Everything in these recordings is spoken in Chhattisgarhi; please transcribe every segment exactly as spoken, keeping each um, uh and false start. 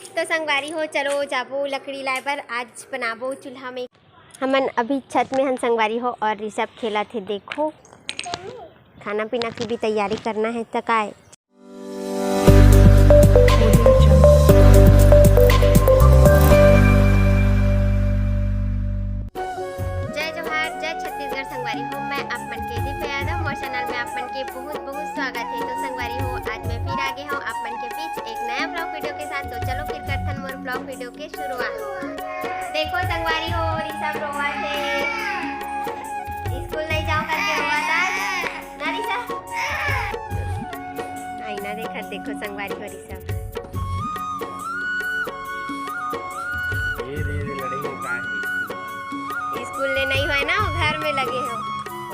तो संगवारी हो, चलो जाबो लकड़ी लाए बर, आज बनाबो चूल्हा में। हमन अभी छत में हन संगवारी हो, और ऋषभ खेलत हे। देखो, खाना पीना की भी तैयारी करना है, त काय। जय जोहार, जय छत्तीसगढ़ संगवारी हो, मैं आप मन के दिव्या यादव, मोर चैनल में आप मन के बहुत बहुत स्वागत है। तो संगवारी हो, आज मैं फिर आ गई हूँ आप मन के बीच एक नया ब्लॉग वीडियो के साथ। तो चलो फिर करथन मोर ब्लॉग वीडियो के शुरुआत। देखो संगवारी हो, ऋषभ रोवत हे, स्कूल नहीं जाओ करके रोवत हे ना ऋषभ? आईना देखत देखो संगवारी हो ऋषभ। ए रे रे, लड़ई हो का हे? स्कूल ले नहीं होय ना, वो घर में लगे हो।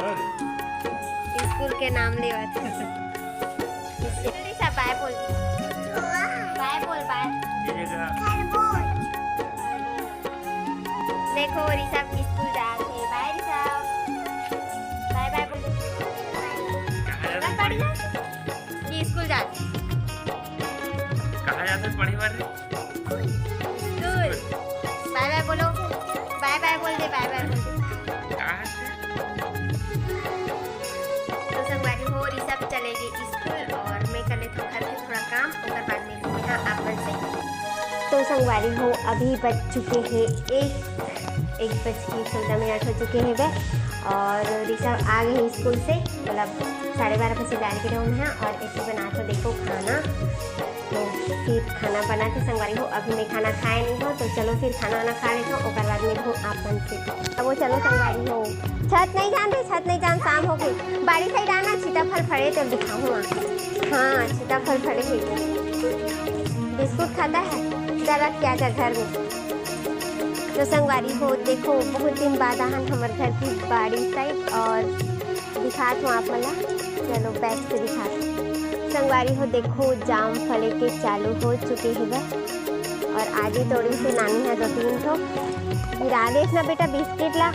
अरे। स्कूल के नाम लेवत हे। ऋषभ बाय बोल। बाय बोल, बाय। ये जगह। देखो ऋषभ स्कूल जात हे। बाय ऋषभ। बाय बाय बोल। कहाँ जात हे? कि स्कूल जात हे। कहाँ जात हे पढ़े बर रे? स्कूल। बाय बाय बोलो। बाय बाय बोल दे, बाय बाय बोल दे। कहाँ से? तो संगवारी हो, ऋषभ चले गए स्कूल और मैं कर लेथों घर के थोड़ा काम, ओकर बाद में मिलहूँ आप मन से। तो संगवारी हो, अभी बज चुके हैं एक, एक बज के चौदह मिनट हो चुके हैं वे, और ऋषभ आ गए हैं स्कूल से, मतलब साढ़े बारह बजे जाए के रहो मैं, और ऐसे बना तो देखो खाना। तो फिर खाना बनाथे संगवारी हो, अभी मैं खाना खाए नहीं हो, तो चलो फिर खाना वाना खा लेथों, ओकर बाद मिलहूँ आप मन से। अब वो चलो संगवारी हो, छत नहीं जान दे, छत नहीं जान, शाम हो गई, बारिश ही डाना, सीताफल फड़े तो दिखाऊँ। हाँ, सीताफल फड़े है, बिस्कुट खाता है, चला क्या जा घर में। तो संगवारी हो, देखो बहुत दिन बाद आहन हमर घर की बाड़ी साइड, और दिखात हूँ आप मन ला। चलो बैक से दिखात हूँ। संगवारी हो देखो, जाम फले के चालू हो चुके हे गा। और आज ही तोड़ी से नानी हा दो तीन ठो। गिरा देस ना बेटा बिस्किट ला।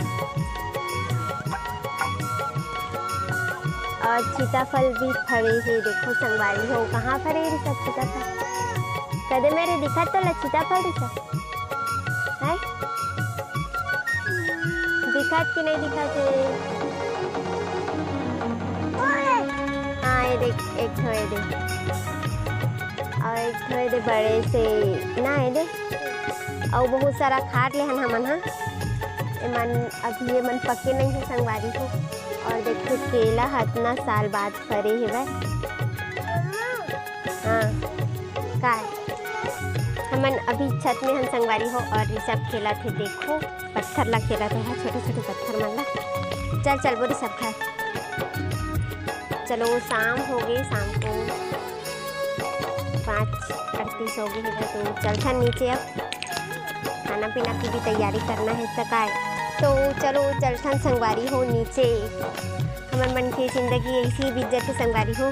और सीताफल भी फरे हे। देखो संगवारी हो, कहाँ फरे हे सब सीताफल? कदे मेरे दिखत तो ला सीताफल दिखत? हैं? दिखत कि नहीं दिखत हे? हाँ, ये देख, एक ठो ये देख। और एक ठो ये दे बड़े से, ना ये दे। और बहुत सारा खाट ले हन हमन हा। एमन, अभी ये मन पके नहीं है संगवारी हो। और देखो केला ह अतना साल बाद फरे हेवय। हाँ, का हमन अभी छत में हन संगवारी हो और ऋषभ खेलत हे। देखो पत्थर ला खेलत हे, छोटे छोटे पत्थर मन ला। चल चल बोरी सब घर। चलो शाम हो गई, शाम को पाँच अड़तीस हो गई है, तो चलथन नीचे अब। खाना पीना की भी तैयारी करना है सकाय। तो चलो चलथन संगवारी हो नीचे। हमर मन की जिंदगी ऐसी ही बीत जाती संगवारी हो।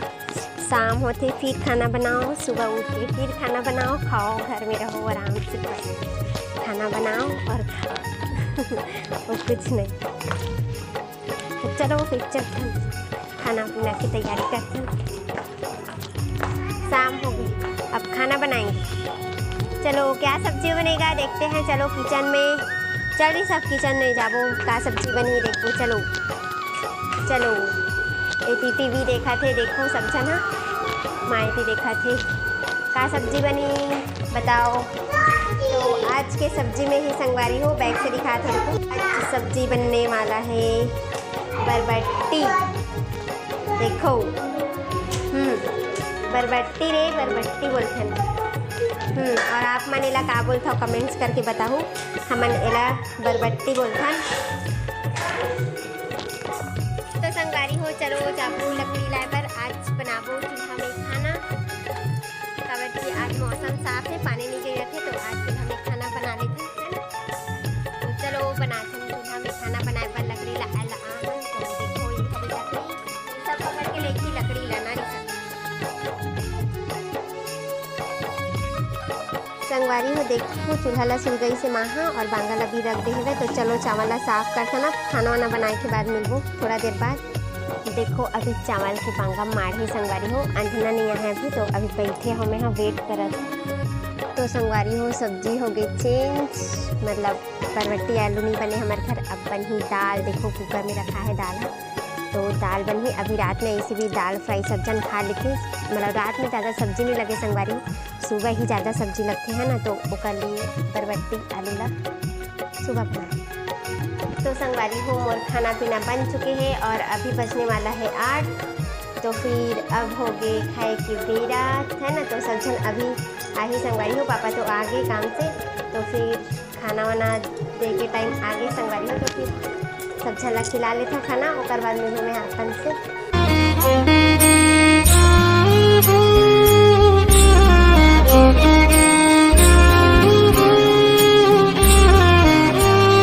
शाम होते फिर खाना बनाओ, सुबह उठ के फिर खाना बनाओ, खाओ, घर में रहो आराम से, बस खाना बनाओ और खाओ। और कुछ नहीं। तो चलो फिर चलथन, खाना पीना की तैयारी करथन। शाम हो गई, अब खाना बनाएंगे। चलो क्या सब्जी बनेगा देखते हैं। चलो किचन में, चल रही सब किचन में जाबो, का सब्जी बनी देखो। चलो चलो, एती टीवी देखा थे, देखो सब झन हा माँ एती देखा थे का सब्जी बनी बताओ। तो आज के सब्जी में ही संगवारी हो, बैक से दिखा थे, देखो आज सब्जी बनने वाला है बरबट्टी। देखो, हम्म, बरबट्टी रे, बरबट्टी बोलथन। हम्म, और आप मन एला का बोलथव, कमेंट्स करके बताहू। हमन एला बरबट्टी बोलथन। तो संगवारी हो, चलो जाबो लकड़ी लाए बर, आज बनाबो चूल्हा में खाना। काबर कि आज मौसम साफ है, पानी नहीं गिरत है, तो आज चूल्हा में खाना बना लेथन, है ना? तो चलो बनाथन चूल्हा में खाना बनाए बर लकड़ी ला, ला आवन। तो देखो ये हरी लकड़ी, सब पकड़ के लेके लकड़ी ला ना रे सब। संगवारी हो देखो चूल्हा ला सुलगई से माँ हा और बांगा ला भी रख दे हवे। तो चलो चावल ला साफ करथन, अब खाना वाना बनाए के बाद मिलबो थोड़ा देर बाद। देखो अभी चावल के बांगा माढ़े संगवारी हो, अंजना नहीं आए अभी, तो अभी बैठे हो मैं हा वेट करत। तो संगवारी हो, सब्जी हो गई चेंज, मतलब बरबट्टी आलू नहीं बने हमर घर, अब बनही दाल। देखो कुकर में रखा है दाल ह, तो दाल बनही। अभी रात में ऐसे भी दाल फ्राई सब झन खा लेथे, मतलब रात में ज़्यादा सब्जी नहीं लगे संगवारी, सुबह ही ज़्यादा सब्जी लगथे है ना, तो ओकर लिए बरबट्टी आलू ला सुबह बनाए। तो संगवारी हो, मोर खाना पीना बन चुके हैं और अभी बजने वाला है आठ। तो फिर अब हो गए खाए के बेरा है ना, तो सब झन अभी आही संगवारी हो, पापा तो आ गए काम से, तो फिर खाना वाना दे के टाइम आ गए संगवारी हो, तो फिर सब झन ला खिला लेथा खाना, ओकर बाद मिलहूँ मैं अपन से।